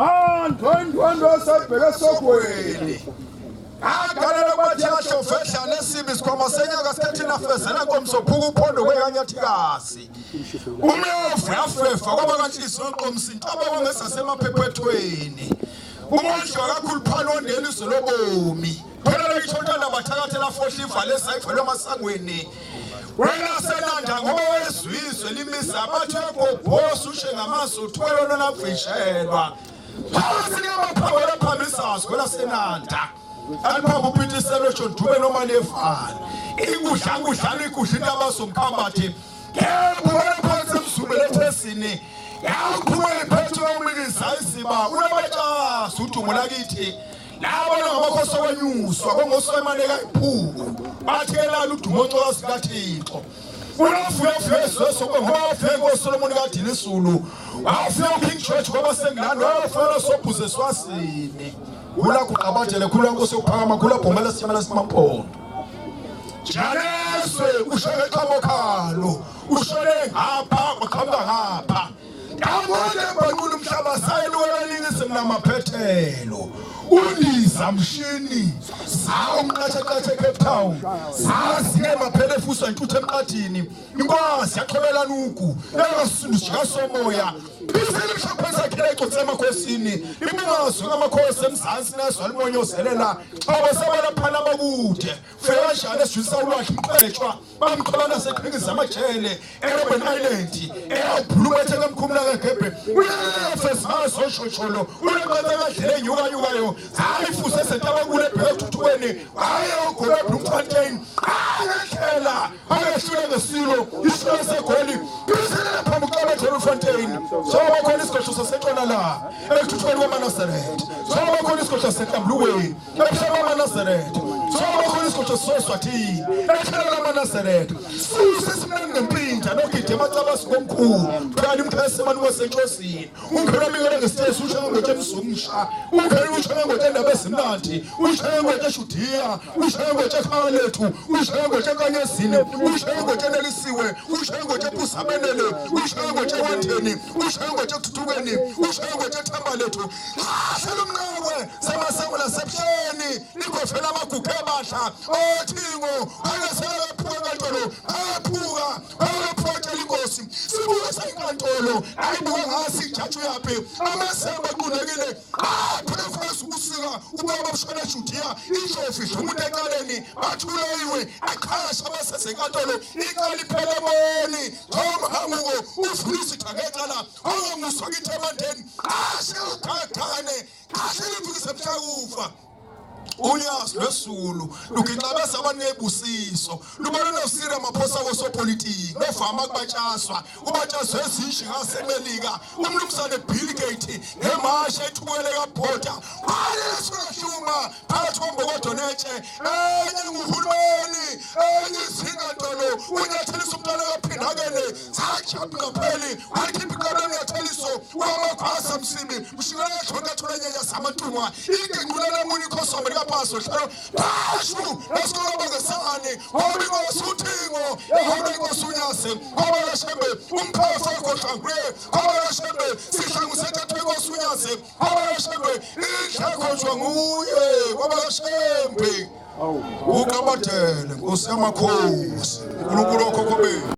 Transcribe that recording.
Andwendwendwe sabheke esogweni. Agalela kwathi yasho fehlane esibi sikhwama senyaka sikhethina fezela nkomsophuka uphondo kwekanyathikazi. Umlovu yafefa kwaba kanhliziyo qomsi intaba kwangesasemaphephetweni. Umondli wakakhuluphalo ondela izwe lobomi. Phela lakitsho ntanda bathakathela fohla ivale sayivalwe emasangweni. Wena senanda ngoba wezwizwe limisa bathi uyagobhosa ushe ngamazwi uthwele lona mvishelwa. Phasi ngamaphawela phambisazwe kwelasenanda. Aliphambi upithiselo John Dube noma lefana. Ikudla kudlala ikudla intaba somkhambathi. Yebo wena phansi emzumbe lethesini. Yaphuma iphethe umikisa isiba unabatshasa udumo lakithi. Labo ngamakhosi okwenyuswa kongoswemane kayiphuku. Bathi elala udumo ocoka sikaThixo. Unafuya fuya ngoba wafika inkosi Solomon kaDinisulu. Wafika uKing George kwabasengilandi wafika sobhuze Swazini. Kula kuqabathele khula nkosi yokuphakama khula bhomela siyamela simampondo. Janeswe ushele qhabokhalo ushele ngapha waqhamuka ngapha. Ndawonye banqula umhlaba sayiluwela ningizimu namaphethelo. Undiza mshini sawo umqathe Cape Town. Sasike maphele fuswa intuthu emqathini. Inkosi yaxhobela nuku. Yangasindisi kasomoya. Bisele mhlapha sakhela icotse emakhosini. Ibungazwe ngamakhosi emzansi nezwe limonyozelela. Abasabala phana bakude. Fika kanjani esijulisa ulwandle umqetshwa bamxhobana seqhikiza amajele eRobben Island eyawubhuluma ethe kamkhumula kagebhe uyafesimazoshotsholo uleqatha kadlele enyukanyukayo hayi fuse sentabankulu ebheke ethuthukweni hayi ogobe eBloemfontein ayekhela ayehlule ngesilo isilo segoli biselela phambi kukaBloemfontein soba khona isigodlo sasentshona la ekuthuthukweni kwamaNazaretha soba khona isigodlo sasenhlambulukweni ebuhlaba amaNazaretha soba khona isigodlo soswathini ekhela lamaNazaretha suse simnandi ngempinda nogide emacabasi komkhulu phela imkhese mani wasentshosini umkhelo amikele ngesitesi ushaya ngotshe emzumsha umkhelo ushaya ngotshe endaba ezimnandi ushaya ngotshe eshudiya ushaya ngotshe ekhaya lethu ushaya ngotshe enkanyezini ushaya ngotshe enelisiwe ushaya ngotshe epuzamenele ushaya ngotshe ewantheni ushaya ngotshe ekuthuthukeni ushaya ngotshe ethemba lethu hlela umnqawe samasango lasebuhleni ligofela amagugu ebahla othingo angaselakaphuka enkantolo ayaphuka ayaphuka inkosi sibuka senkantolo ayibuka ngasi ijaji uyaphi amasembe aqulekile aphefesa ukusika ubaba bushona Judiya indlovu idla umuntu ecaleni bathuleyiwe aqhasha abasesenkantolo icala iphele emoyeni ngomhamuko uvula isitha ngecala ongamuswa kithi emandeni ashe ugathane ashe liphikise mhlakufa unyazi lwesulu luginxabeza abanebusiso lubona nosira maphosa kosopolitiki novama kubatshazwa ubatshazwe ezishi ngasemelika umnumzane Bill Gates ngemasha ethubukele kabhoda walesuhluma phakathi kombokodo netshe enye nguhulumeni enye izinkantolo unyathelisa umntwana kaphindakele sachapheli wakhipha iqaba enyatheliso wamakhwasa msibi mshikela jonka thola nyanya samantungwa igenqula lamuni khosomo likapaso hlalo bashu esikolo bangesane ngoba inkosi uthingo ngoba inkosi unyase ngoba lashembe umphafa khohlangwe ngoba lashembe sihlangu sethathwe inkosi unyase ngoba lashembe idlakhonjwa nguye ngoba lashembe uqabathele nkosi yamakhosi uNkulunkulu okhokho bethu.